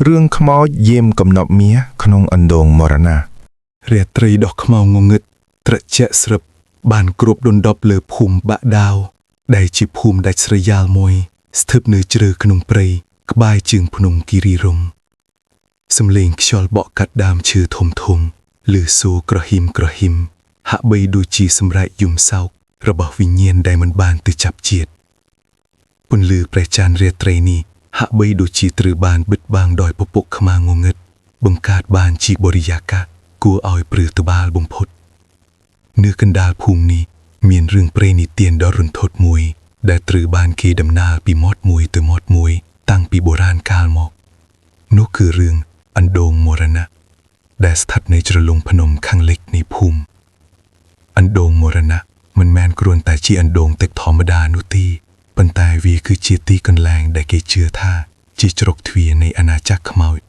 រឿងខ្មោចយាមកំណប់មាសក្នុងអណ្ដូងមរណៈ រាត្រីដ៏ខ្មៅងងឹតត្រជាក់ស្រឹបបានគ្របដណ្ដប់លើភូមិបាក់ដាវដែលជាភូមិដាច់ស្រយាលមួយ ស្ថិតនៅជ្រៅក្នុងព្រៃក្បែរជើងភ្នំគិរីរម្យសំឡេងខ្យល់បក់កាត់ដើមឈើធំធំឬសូរក្រហិមក្រហិមហាក់បីដូចជាសម្រែកយំសោករបស់វិញ្ញាណដែលមិនបានទៅចាប់ជាតិពន្លឺព្រះច័ន្ទរាត្រីនេះហាក់បីដូចជាត្រូវបានបិទបាំងដោយពពកខ្មៅងងឹត បង្កើតបានជាបរិយាកាសគួរឲ្យព្រឺត្បាលបំផុតនៅកណ្ដាលភូមិនេះមានរឿងព្រេងនិទានដ៏រន្ធត់មួយ ដែលត្រូវបានគេដំណាលពីមាត់មួយទៅមាត់មួយ តាំងពីបុរាណកាលមក នោះគឺរឿងអណ្ដូងមរណៈដែលស្ថិតនៅជ្រលងភ្នំខាងលិចនៃភូមិអណ្ដូងមរណៈមិនមែនគ្រាន់តែជាអណ្ដូងទឹកធម្មតានោះទេប៉ុន្តែវាគឺជាទីកន្លែងដែលគេជឿថាជាជ្រកទ្វារនៃអាណាចក្រខ្មោច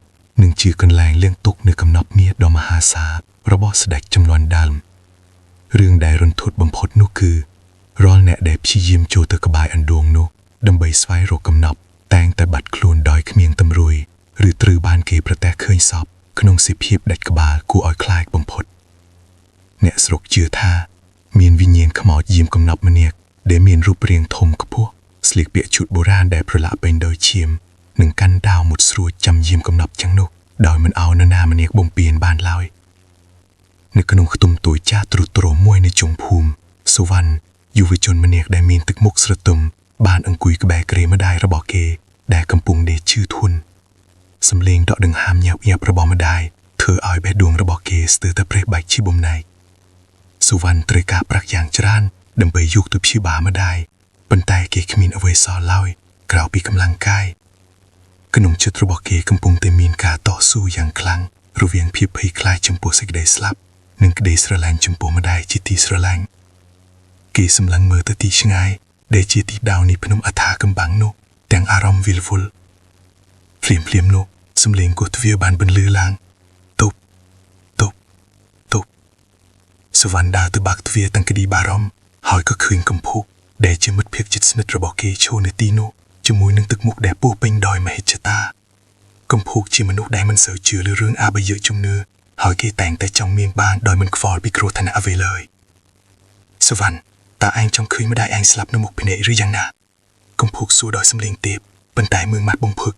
និងជាកន្លែងលាងទុកនៅកំណប់មាសដ៏មហាសាលរបស់ស្ដេចចំនួនដើមរឿងដែលរន្ធត់បំផុតនោះគឺរាល់អ្នកដែលព្យាយាមចូលទៅក្បែរអណ្ដូងនោះដើម្បីស្វែងរកកំណប់តែងតែបាត់ខ្លួនដោយគ្មានតម្រួយឬត្រូវបានគេប្រទះឃើញសពក្នុងសភាពដាច់ក្បាលគួរឲ្យខ្លាចបំផុត អ្នកស្រុកជឿថាមានវិញ្ញាណខ្មោចយាមកំណប់ម្នាក់ដែលមានរូបរាងធំខ្ពស់ស្លៀកពាក់ឈុតបុរាណដែលប្រឡាក់ពេញដោយឈាមនិងកាន់ដាវមុតស្រួចចាំយាមកំណប់ចឹងនោះដោយមិនឲ្យនរណាម្នាក់បំពេញបានឡើយនៅក្នុងខ្ទមទួយចាស់ទ្រុឌទ្រោមមួយនៅជុងភូមិសុវណ្ណយុវជនម្នាក់ដែលមានទឹកមុខស្រទុំបានអង្គុយក្បែរគ្រែម្ដាយរបស់គេ ដែលកំពុងដេកឈឺធ្ងន់សំឡេងដកដង្ហើមញាប់ញាប់របស់ម្ដាយធ្វើឲ្យបេះដូងរបស់គេស្ទើរតែប្រេះបែកជាបំណែក សុវណ្ណត្រូវការប្រាក់យ៉ាងច្រើនដើម្បីយកទៅព្យាបាលម្ដាយប៉ុន្តែគេគ្មានអ្វីសល់ឡើយក្រៅពីកម្លាំងកាយក្នុងចិត្តរបស់គេកំពុងតែមានការតស៊ូយ៉ាងខ្លាំងរវាងភាពភ័យខ្លាចចំពោះសេចក្តីស្លាប់និងក្តីស្រឡាញ់ចំពោះម្ដាយជាទីស្រឡាញ់គេសម្លឹងមើលទៅទីឆ្ងាយដែលជាទីដៅនៃភ្នំអថាកំបាំងនោះទាំងអារម្មណ៍វិលវល់ភ្លាមភ្លាមៗនោះសំឡេងគោះទ្វារបានបន្លឺឡើងតុបតុបតុប សវណ្ណដើរទៅបាក់ទ្វារទាំងក្តីបារម្ភហើយក៏ឃើញកំភុកដែលជាមិត្តភក្តិជិតស្និទ្ធរបស់គេឈរនៅទីនោះជាមួយនឹងទឹកមុខដែលពោរពេញដោយមហិច្ឆតាកំភុកជាមនុស្សដែលមិនសូវជឿលើរឿងអបាយជំនឿហើយគេតែងតែចង់មានបានដោយមិនខ្វល់ពីគ្រោះថ្នាក់អ្វីឡើយសវណ្ណតើឯងចង់ឃើញម្ដាយឯងស្លាប់នៅមុខភ្នែកឬយ៉ាងណាកំភុកសួរដោយសំឡេងទាបប៉ុន្តែមើងម៉ាត់បំភឹក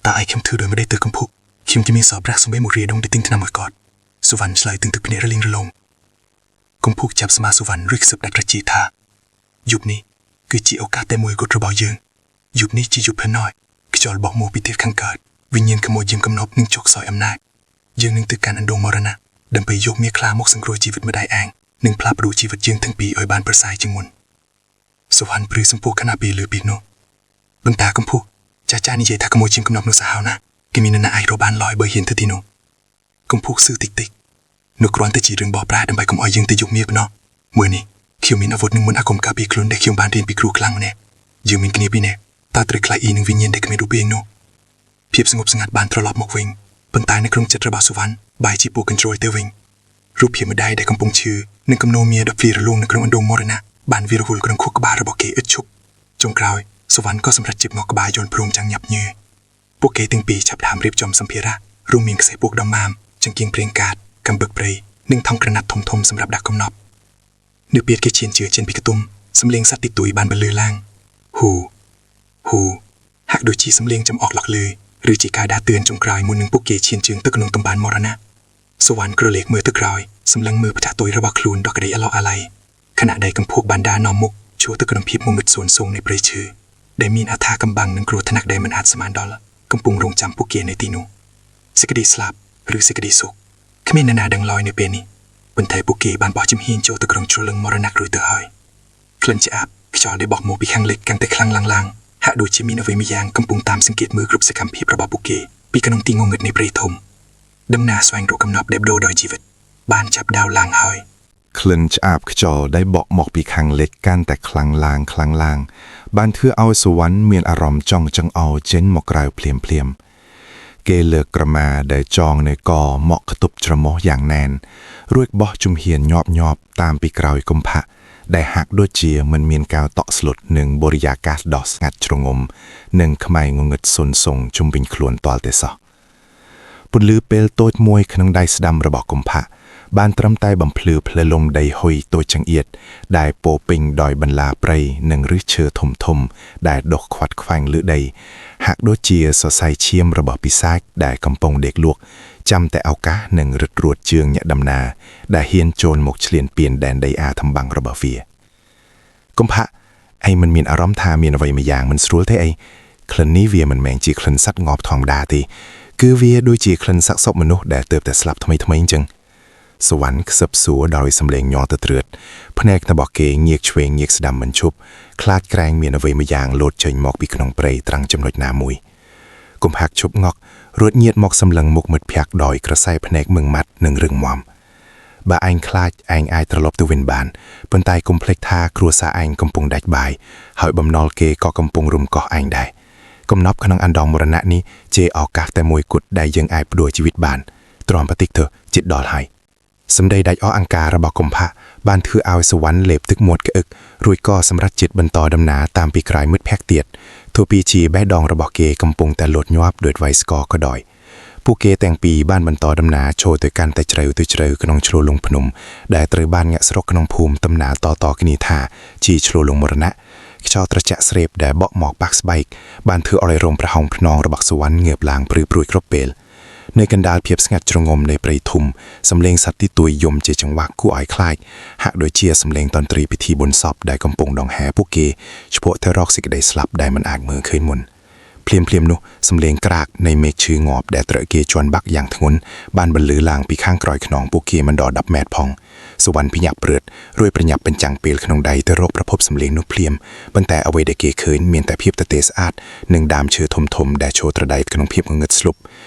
តើឯងខ្ញុំធ្វើដោយម្ដេចទៅកំភុកខ្ញុំជាមានសោប្រាក់សំបីមួយរាដងដែលទិញថ្នាំឲ្យគាត់សវណ្ណឆ្លើយទាំងទឹកភ្នែករលីងរលោង កំភុកចាប់ស្មាសុវណ្ណឬខ្សឹបដាច់ប្រជាថាយុគនេះគឺជាឱកាសតែមួយគត់របស់យើងយុគនេះជាយុគភណយខ្យល់បោកមកពីទិសខាងកើតវិញ្ញាណក្មួយយាមកំណប់នឹងជោគសោយអំណាចយើងនឹងទៅកាន់អណ្ដូងមរណៈដើម្បីយកមាសខ្លាមកសង្គ្រោះជីវិតម្ដាយឯងនិងផ្លាស់ប្ដូរជីវិតយើងទាំងពីរឲ្យបានប្រសើរជាងមុនសុវណ្ណព្រឺសម្ពោះខណៈពេលលើពីនោះបន្តាកំភុកចាស់ចាស់និយាយថាក្មួយជាងកំណប់នោះសាហាវណាស់គេមាននរណាអាចរកបានឡើយបើហ៊ានទៅទីនោះកំភុកស៊ឺតិចតិច នោះគ្រាន់តែជារឿងបោកប្រាស់ដើម្បីកុំឲ្យយើងទៅយកមាសប៉ុណ្ណោះមួយនេះខ្ញុំមានអាវុធនិងមន្តអាគមការពារខ្លួនដែលខ្ញុំបានរៀនពីគ្រូខ្លាំងម្នាក់យើងមានគ្នាពីរនាក់តើត្រូវខ្លាចអ៊ីនឹងវិញ្ញាណដែលគ្មានរូបរាងនោះភាពស្ងប់ស្ងាត់បានត្រឡប់មកវិញប៉ុន្តែនៅក្នុងចិត្តរបស់សុវណ្ណបែរជាពួកកញ្ជ្រោលទៅវិញរូបភាពម្ដាយដែលកំពុងឈឺនិងគំនោមាដ៏ភ្លីរលួងនៅក្នុងអណ្ដូងមរណៈបានវិរវល់ក្នុងខួរក្បាលរបស់គេឥតឈប់ចុងក្រោយសុវណ្ណក៏សម្រេចជិបងក់ក្បាលយន្តព្រមចាំងញាប់ញើពួកគេទាំងពីរចាប់ផ្ដើមរៀបចំសម្ភារៈរួមមានខ្សែពួកដំម៉ាមចង្គៀងព្រៀងកាតកំបឹកព្រៃនិងថង់ក្រណាត់ធំៗសម្រាប់ដាក់កំណប់នៅពេលគេឈានជឿចេញពីខ្ទមសំឡេងសត្វទីទុយបានបន្លឺឡើងហ៊ូហ៊ូហាក់ដូចជាសំឡេងចំអកឡក់លើឬជាការដាស់តឿនចុងក្រោយមុននឹងពួកគេឈានជើងទៅក្នុងតំបន់មរណៈសុវណ្ណក្រឡេកមើលទៅក្រោយសម្លឹងមើលផ្ទះទុយរបស់ខ្លួនដ៏ក្តីអឡោកអាល័យខណៈដែលកំភួកបានដើរនាំមុខជួរទៅក្នុងភាពងងឹតសូន្យសូងនៃព្រៃឈើដែលមានអត្ថាកំបាំងនិងគ្រោះថ្នាក់ដែលមិនអាចស្មានដល់កំពុងរងចាំពួកគេនៅទីនោះសេចក្តីស្លាប់ឬសេចក្តីសុខគ្មាននរណាដឹងឡើយនៅពេលនេះប៉ុន្តែពួកគេបានបោះជំហានចូលទៅក្នុងជ្រលងមរណៈរួចទៅហើយក្លិនឆ្អាបខ្យល់ដែលបោះមកពីខាងលិចកាន់តែខ្លាំងឡើងឡើងហាក់ដូចជាមានអ្វីម្យ៉ាងកំពុងតាមសង្កេតមើលគ្រប់សកម្មភាពរបស់ពួកគេពីក្នុងទីងងឹតនៃព្រៃធំដំណើរស្វែងរកកំណប់ដែលបដូរដោយជីវិតបានចាប់ដៅឡើងហើយ ក្លិនឆ្អាបខ្យល់ដែលបក់មកពីខាងលិចកាន់តែខ្លាំងឡើងខ្លាំងឡើងបានធ្វើឲ្យសុវណ្ណមានអារម្មណ៍ចង់ចង្អោរចេញមកក្រៅភ្លាមភ្លាមៗគេលើកក្រមាដែលចងនៅកមកខ្ទប់ច្រមុះយ៉ាងណែនរួចបោះជំហានញាប់ញាប់តាមពីក្រោយកំផាក់ ដែលហាក់ដូចជាមិនមានការតក់ស្លុតនឹងបរិយាកាសដ៏ស្ងាត់ជ្រងំនិងខ្មៅងងឹតសុនសុងជុំវិញខ្លួនទាល់តែសោះពន្លឺពេលតូចមួយក្នុងដៃស្ដាំរបស់កុម្ភៈបានត្រឹមតែបំភ្លឺផ្លូវលំដីហុយតូចចង្អៀតដែលពោរពេញដោយបន្លាព្រៃនិងឫសឈើធំធំដែលដុះខ្វាត់ខ្វែងលើដីហាក់ដូចជាសរសៃឈាមរបស់បិសាចដែលកំពុងដេកលក់ចាំតែឱកាសនឹងរឹតរួតជើងអ្នកដំណើរដែលហ៊ានចូលមកឈ្លានពានដែនដីអាថ៌កំបាំងរបស់វាកុម្ភៈឯងមិនមានអារម្មណ៍ថាមានអ្វីមួយយ៉ាងមិនស្រួលទេអីក្លិននេះវាមិនមែនជាក្លិនសត្វងាប់ធម្មតាទេគឺវាដូចជាក្លិនសាកសពមនុស្សដែលទើបតែស្លាប់ថ្មីថ្មីអញ្ចឹងសវណ្ណខ្សឹបសួរដោយសំឡេងញ័រទៅត្រឿតភ្នែករបស់គេងាកឆ្វេងងាកស្ដាំមិនឈប់ខ្លាចក្រែងមានអ្វីមួយយ៉ាងលោតចេញមកពីក្នុងព្រៃត្រង់ចំណុចណាមួយកុំហាក់ឈប់ងក់រួចញាតមកសម្លឹងមុខមិត្តភ័ក្តិដោយក្រសែភ្នែកមឹងម៉ាត់និងរឹងមាំបើឯងខ្លាចឯងអាចត្រឡប់ទៅវិញបានប៉ុន្តែកុំភ្លេចថាគ្រួសារឯងកំពុងដាច់បាយហើយបំណុលគេក៏កំពុងរុំកោះឯងដែរកំណប់ក្នុងអណ្ដងមរណៈនេះជាឱកាសតែមួយគត់ដែលយើងអាចផ្ដួលជីវិតបានទ្រាំបន្តិចទៅជិតដល់ហើយសម្ដីដាច់អស់អង្ការរបស់កុម្ភៈបានធ្វើឲ្យសវណ្ណលេបទឹកមាត់ក្អឹករួចក៏សម្រាប់ចិត្តបន្តដំណើរតាមពីក្រោយមិត្តភក្តិទៀតទោះបីជាបេះដូងរបស់គេកំពុងតែលោតញាប់ដោយវៃស្ករក៏ដោយពួកគេទាំងពីរបានបន្តដំណើរចូលទៅកាន់តែជ្រៅទៅជ្រៅក្នុងជ្រលងភ្នំដែលត្រូវបានញាក់ស្រុកក្នុងភូមិតំណាលតៗគ្នាថាជាជ្រលងមរណៈខ្យល់ត្រជាក់ស្រេបដែលបក់មកបាក់ស្បែកបានធ្វើឲ្យរោមប្រហោងភ្នងរបស់សវណ្ណងើបឡើងព្រឺព្រួយគ្រប់ពេលនៅកណ្ដាលភាពស្ងាត់ជ្រងំនៃព្រៃធំសំឡេងសត្វទីទួយយំជាចង្វាក់គួរឲ្យខ្លាចហាក់ដូចជាសំឡេងតន្ត្រីពិធីបុណ្យសពដែលកំពុងដង្ហែពួកគេឆ្ពោះទៅរកសេចក្តីស្លាប់ដែលមិនអាចមើលឃើញមុនភ្លាមភ្លាមនោះសំឡេងក្រាកនៃមេឃឈឺងាប់ដែលត្រូវគេជន់បាក់យ៉ាងធ្ងន់បានបន្លឺឡើងពីខាងក្រោយខ្នងពួកគេមិនដល់10ម៉ែត្រផងសវណ្ណភ្ញាក់ព្រឺតរួចប្រញាប់បញ្ចាំងពេលក្នុងដៃទៅរកប្រភពសំឡេងនោះភ្លាមប៉ុន្តែអ្វីដែលគេឃើញមានតែភាពទទេស្អាតនិងដើមឈើធំធំដែលឈរត្រដែតក្នុងភាពងងឹតស្លុប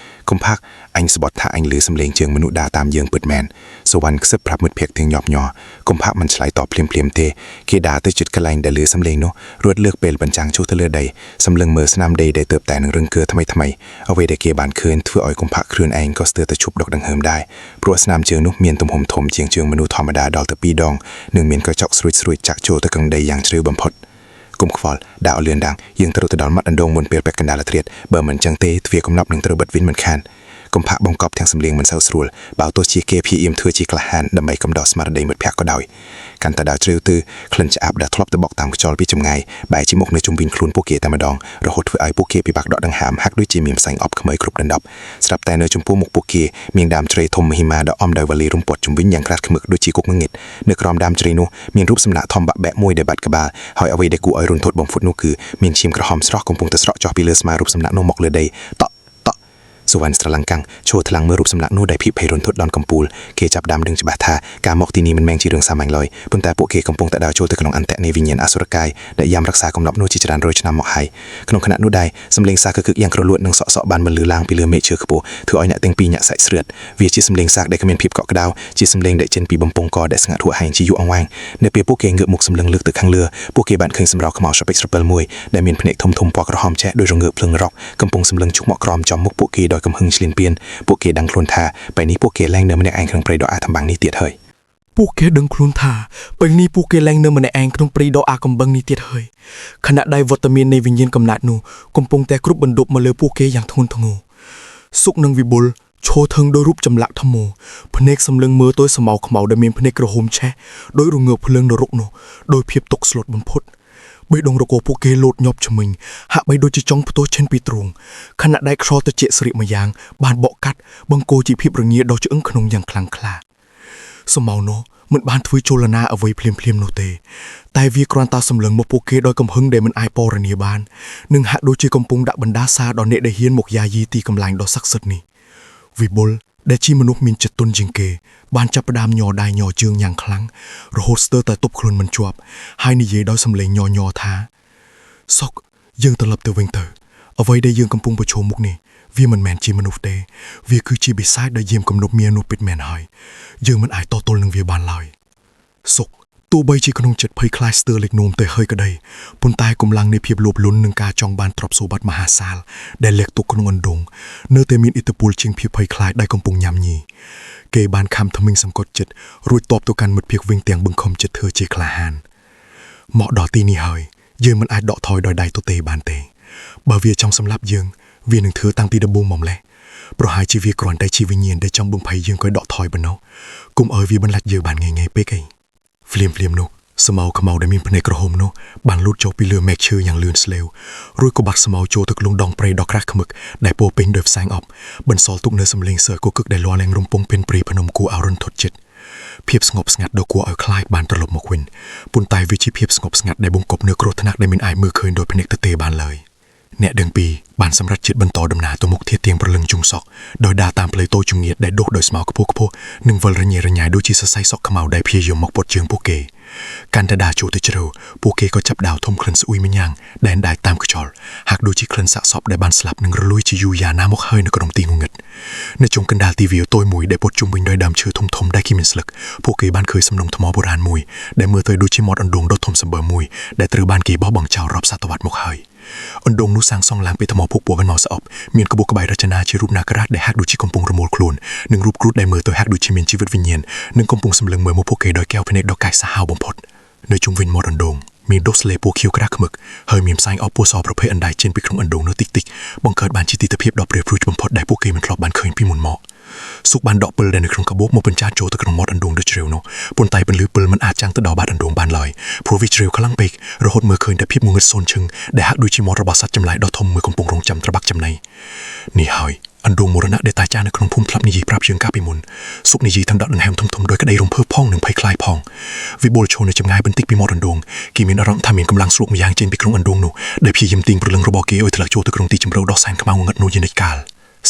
កុំផាកអញស្បត់ថាអញលឺសំឡេងជើងមនុស្សដើរតាមយើងពិតមែនសវណ្ណខ្សឹបប្រាប់មិត្តភក្តិទាំងញាប់ញ័រកុំផាកមិនឆ្លើយតបភ្លាមភ្លាមទេគេដើរទៅជិតកន្លែងដែលលឺសំឡេងនោះរួចលើកពេលបញ្ចាំងឈូសទៅលើដីសម្លឹងមើលស្នាមដីដែលទើបតែនឹងរឹងកើថ្មីថ្មីអ្វីដែលគេបានឃើញធ្វើឲ្យកុំផាកខ្លួនឯងក៏ស្ទើរតែឈប់ដកដង្ហើមដែរព្រោះស្នាមជើងនោះមានទំហំធំជាងជើងមនុស្សធម្មតាដល់ទៅ2ដងនិងមានកញ្ចក់ស្រួចស្រួចចាក់ចូលទៅក្នុងដីយ៉ាងជ្រៅបំផុតគុំខ្វល់ដាក់ឲ្យលឿនដាងយើងត្រូវទៅដល់មាត់អណ្ដូងមុនពេលពាក់កណ្ដាលត្រៀតបើមិនចឹងទេទ្វារកំណប់នឹងត្រូវបិទវិញមិនខានកុំផាក់បង្កប់ទាំងសំលៀងមិនសូវស្រួលបើទោះជាគេព្យាយាមធ្វើជាក្លាហានដើម្បីកំដរស្មារតីមិត្តភក្តិក៏ដោយកាន់តែដើរជ្រៅទៅក្លិនឆ្អាបដែលធ្លាប់ទៅបក់តាមខ្យល់ពីចម្ងាយបែរជាមកនៅជុំវិញខ្លួនពួកគេតែម្ដងរហូតធ្វើឲ្យពួកគេពិបាកដកដង្ហើមហាក់ដូចជាមានផ្សែងអប់ខ្មៅគ្រប់ដណ្ដប់ស្រាប់តែនៅចំពោះមុខពួកគេមានដើមជ្រៃធំមហិមាដ៏អំដោយវ៉ាលីរុំព័ទ្ធជុំវិញយ៉ាងក្រាស់ខ្មឹកដូចជាគុកងងឹតនៅក្រោមដើមជ្រៃនោះមានរូបសំណាកធំបាក់បែកមួយដែលបាត់ក្បាលហើយអ្វីដែលគួរឲ្យរន្ធត់បំផុតនោះគឺមានឈាមក្រហមស្រស់កំពុងតែស្រក់ចុះពីលើស្មារូបសំណាកនោះមកលើដីតក់តក់សុវណ្ណស្រឡាំងកាំងឈួរថ្លាំងមើលរូបសំណាកនោះដែលភាពភ័យរន្ធត់ដល់កំពូលគេចាប់ដើមដឹងច្បាស់ថាការមកទីនេះមិនមែនជារឿងសាមញ្ញឡើយប៉ុន្តែពួកគេកំពុងតែដើរចូលទៅក្នុងអន្តៈនៃវិញ្ញាណអសុរកាយដែលយ៉ាំរក្សាកំណប់នោះជាច្រើនរយឆ្នាំមកហើយក្នុងខណៈនោះដែរសំឡេងសាកកឹកយ៉ាងក្រលួតនិងសក់សក់បានបន្លឺឡើងពីលើមេឃឈើខ្ពស់ធ្វើឲ្យអ្នកទាំងពីរញាក់សាច់ស្រឿតវាជាសំឡេងសាកដែលគ្មានភាពកក់ក្ដៅជាសំឡេងដែលចេញពីបំពង់កដែលស្ងាត់ហួហែងជាយូរអង្វែងនៅពេលពួកគេងើបមកសម្លឹងលើកទៅខាងលើពួកគេបានឃើញសម្រោខ្មៅស្រពេចស្រពិលមួយដែលមានភ្នែកធំធំពណ៌ក្រហមឆេះដោយរងើបភ្លើងរ៉ុកកំពុងសម្លឹងជុកមកក្រោមចំមុខពួកគេដោយកំហឹងឈ្លានពានពួកគេដឹងខ្លួនថាពេលនេះពួកគេលែងនៅម្នាក់ឯងក្នុងព្រៃដ៏អាថ៌កំបាំងនេះទៀតហើយ ពួកគេដឹងខ្លួនថាពេលនេះពួកគេលែងនៅម្នាក់ឯងក្នុងព្រៃដ៏អាកំបឹងនេះទៀតហើយខណៈដែលវត្តមាននៃវិញ្ញាណកំណត់នោះកំពុងតែគ្រប់បណ្ដុបមកលើពួកគេយ៉ាងធ្ងន់ធ្ងរសុខនិងវិបុលឈរថឹងដោយរូបចម្លាក់ថ្មភ្នែកសម្លឹងមើលទៅសមោខ្មៅដែលមានភ្នែកក្រហមឆេះដោយរងើបភ្លើងនរកនោះដោយភាពទុកស្លុតបំផុតបេះដូងរកពួកគេលោតញាប់ឈ្មិញហាក់បីដូចជាចង់ផ្ទុះឈិនពីទ្រូងខណៈដែលខ្យល់ត្រជាក់ស្រៀកម្យ៉ាងបានបក់កាត់បង្កជាភាពរងាដល់ឆ្អឹងក្នុងយ៉ាងខ្លាំងក្លា សមោនោះមិនបានធ្វើចលនាអ្វីភ្លាមៗនោះទេតែវាគ្រាន់តែសម្លឹងមកពួកគេដោយកំហឹងដែលមិនអាចបរនាបាននិងហាក់ដូចជាកំពុងដាក់បណ្ដាសាដល់អ្នកដែលហ៊ានមកយាយីទីកន្លែងដ៏ស័ក្តិសិទ្ធិនេះវិបុលដែលជាមនុស្សមានចិត្តទន់ជាងគេបានចាប់ផ្ដើមញ័រដៃញ័រជើងយ៉ាងខ្លាំងរហូតស្ទើរតែទប់ខ្លួនមិនជាប់ហើយនិយាយដោយសំឡេងញ័រញ័រថាសុកយើងត្រឡប់ទៅវិញទៅអ្វីដែលយើងកំពុងប្រឈមមុខនេះវាមិនមែនជាមនុស្សទេវាគឺជាបិសាចដែលយាមគំនប់មាននោះពិតមែនហើយយើងមិនអាចតទល់នឹងវាបានឡើយសុកទោះបីជាក្នុងចិត្តភ័យខ្លាចស្ទើរលេចនោមទៅហើយក្តីប៉ុន្តែកម្លាំងនៃភាពលោភលន់និងការចង់បានទ្រព្យសម្បត្តិមហាសាលដែលលាក់ទុកក្នុងអណ្ដូងនៅតែមានឥទ្ធិពលជាងភាពភ័យខ្លាចដែលកំពុងញ៉ាំញីគេបានខំថ្មិញសង្កត់ចិត្តរួចតបទៅកាន់មិត្តភក្តិវិញទាំងបង្ខំចិត្តធ្វើជាក្លាហាន មកដល់ទីនេះហើយយើងមិនអាចដកថយដោយដៃទទេបានទេបើវាចង់សម្លាប់យើងវានឹងធ្វើតាំងពីដំបូងមកម្លេះប្រហែលជាវាគ្រាន់តែជាវិញ្ញាណដែលចង់បំភ័យយើងឲ្យដកថយប៉ុណ្ណោះគុំឲ្យវាបន្លាចយើងបានងាយៗពេកអីភ្លាមភ្លាមនោះស្មៅខ្មៅដែលមានភ្នែកក្រហមនោះបានលូតចុះពីលើមែកឈើយ៉ាងលឿនស្លេវរួចក៏បាត់ស្មៅចូលទៅក្នុងដងព្រៃដ៏ក្រាស់ឃ្មឹកដែលពោរពេញដោយផ្សែងអប់បន្សល់ទុកនៅសំឡេងសើគគឹកដែលលាន់ឡើងរំពងពេញព្រៃភ្នំគួរឲ្យរន្ធត់ចិត្តភាពស្ងប់ស្ងាត់ដ៏គួរឲ្យខ្លាចបានត្រឡប់មកវិញប៉ុន្តែវាជាភាពស្ងប់ស្ងាត់ដែលបង្កប់នូវគ្រោះថ្នាក់ដែលមិនអាចមើលឃើញដោយភ្នែកទទេបានឡើយអ្នកដឹងពីរបានសម្រេចចិត្តបន្តដំណើរទៅមុខធាតទៀងព្រលឹងជុងសក់ដោយដើរតាមផ្លូវតូចចង្អៀតដែលដុះដោយស្មៅខ្ពស់ខ្ពស់និងវិលរញ៉េរញ៉ៃដូចជាសរសៃសក់ខ្មៅដែលព្យាយាមមកពត់ជើងពួកគេកាន់តែដើរចូលទៅជ្រៅពួកគេក៏ចាប់ដាវធំក្លិនស្អុយម្យ៉ាងដែលដាយតាមខ្យល់ហាក់ដូចជាក្លិនសាកសពដែលបានស្លាប់និងរលួយជាយូរយ៉ាណាមកហើយនៅក្នុងទីងងឹតនៅជុំកណ្ដាលទីវាលតូចមួយដែលពត់ជុំវិញដោយដើមឈើធំៗដែលគេមានស្លឹកពួកគេបានឃើញសំណង់ថ្មបុរាណមួយដែលមើលទៅដូចជាមាត់អណ្ដូងដ៏ធំសម្បើមមួយដែលត្រូវបានគេបោះបង់ចោលរាប់សតវត្សមកហើយអណ្ដូងនោះសាងសង់ឡើងពីថ្មភក់ពណ៌មកស្អប់មានក្បួនក្បាយរចនាជារូបនាគរាជដែលហាក់ដូចជាកំពុងរមូលខ្លួននិងរូបគ្រុឌដែលមើលទៅហាក់ដូចជាមានជីវិតវិញ្ញាណនិងកំពុងសម្លឹងមើលមកពួកគេដោយកែវភ្នែកដ៏កាចសាហាវបំផុតនៅជុំវិញមាត់អណ្ដូងមានដុះស្លេពណ៌ខៀវក្រាស់ឃ្មឹកហើយមានផ្សែងអបពណ៌សប្រភេទអណ្ដែតចេញពីក្នុងអណ្ដូងនោះតិចៗបង្កើតបានជាទិដ្ឋភាពដ៏ព្រាវព្រួចបំផុតដែលពួកគេមិនធ្លាប់បានឃើញពីមុនមកសុកបានដកពិលដែលនៅក្នុងកាបូបមកបញ្ចាចូលទៅក្នុងមាត់អណ្ដូងដ៏ជ្រៅនោះប៉ុន្តែពន្លឺពិលមិនអាចចាំងទៅដល់បាតអណ្ដូងបានឡើយព្រោះវាជ្រៅខ្លាំងពេករហូតមើលឃើញតែភាពងងឹតសូន្យឈឹងដែលហាក់ដូចជាមាត់របស់សត្វចម្លែកដ៏ធំមួយកំពុងរងចាំត្របាក់ចំណីនេះហើយអណ្ដូងមរណៈដែលតាចាស់នៅក្នុងភូមិធ្លាប់និយាយប្រាប់យើងកាលពីមុនសុកនិយាយទាំងដកដង្ហើមធំៗដោយក្តីរំភើបផងនិងភ័យខ្លាចផងវិបុលឈរនៅចម្ងាយបន្តិចពីមាត់អណ្ដូងគេមានអារម្មណ៍ថាមានកម្លាំងស្រួកម្យ៉ាងចេញពីក្នុងអណ្ដូងនោះដែលព្យាយាមទាញព្រលឹងរបស់គេឲ្យធ្លាក់ចូលទៅក្នុងទីជម្រៅដ៏សែនខ្មៅងងឹតនោះជានិច្ចកាល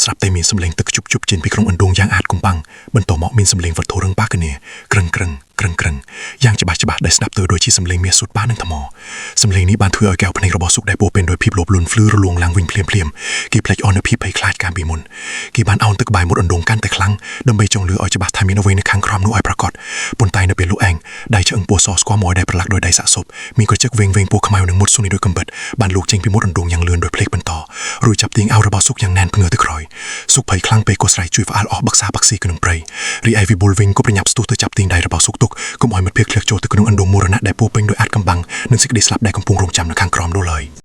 ស្រាប់តែមានសំឡេងទឹកជប់ជប់ចេញពីក្នុងអណ្ដូងយ៉ាងអាតកំបាំងបន្ទាប់មកមានសំឡេងវត្ថុរឹងប៉ះគ្នាក្រឹងក្រឹងក្រឹងក្រឹងយ៉ាងច្បាស់ច្បាស់ដែលស្ដាប់ទៅដូចជាសំឡេងមាសសុទ្ធបានឹងថ្មសំឡេងនេះបានធ្វើឲ្យកែវភ្នែករបស់សុកដែលពោរពេញដោយភាពលោភលន់ភ្លឺរលួងឡើងវិញភ្លាមភ្លាមគេភ្លេចអស់នូវភាពភ័យខ្លាចកាលពីមុនគេបានអោនទឹកបាយមុតអណ្ដូងកាន់តែខ្លាំងដើម្បីចង់លឺឲ្យច្បាស់ថាមានអ្វីនៅខាងក្រោមនោះឲ្យប្រាកដប៉ុន្តែនៅពេលលោកឯងដៃឆ្អឹងពណ៌សស្គាល់មកដែលប្រឡាក់ដោយដៃសាកសពមានក្រចឹកវែងវែងពណ៌ខ្មៅនិងមុតស៊ូនេះដោយកំបិតបានលូកចេញពីមុតអណ្ដូងយ៉ាងលឿនដោយភ្លេចបន្តរួចចាប់ទាញអោរបស់សុកយ៉ាងណែនភ្ងើទៅក្រោយសុកភ័យខ្លាំងពេកក៏ស្រែកជួយផ្អាល់អស់បឹក្សាបាក់ស៊ីក្នុងព្រៃរីឯវិបុលវិញក៏ប្រញាប់ស្ទុះទៅចាប់ទាញដៃរបស់សុកទុកកុំឲ្យមិត្តភក្តិធ្លាក់ចូលទៅក្នុងអណ្ដូងមរណៈដែលពោរពេញដោយអាតកំបាំងនិងសេចក្តីស្លាប់ដែលកំពុងរងចាំនៅខាងក្រោមនោះឡើយ។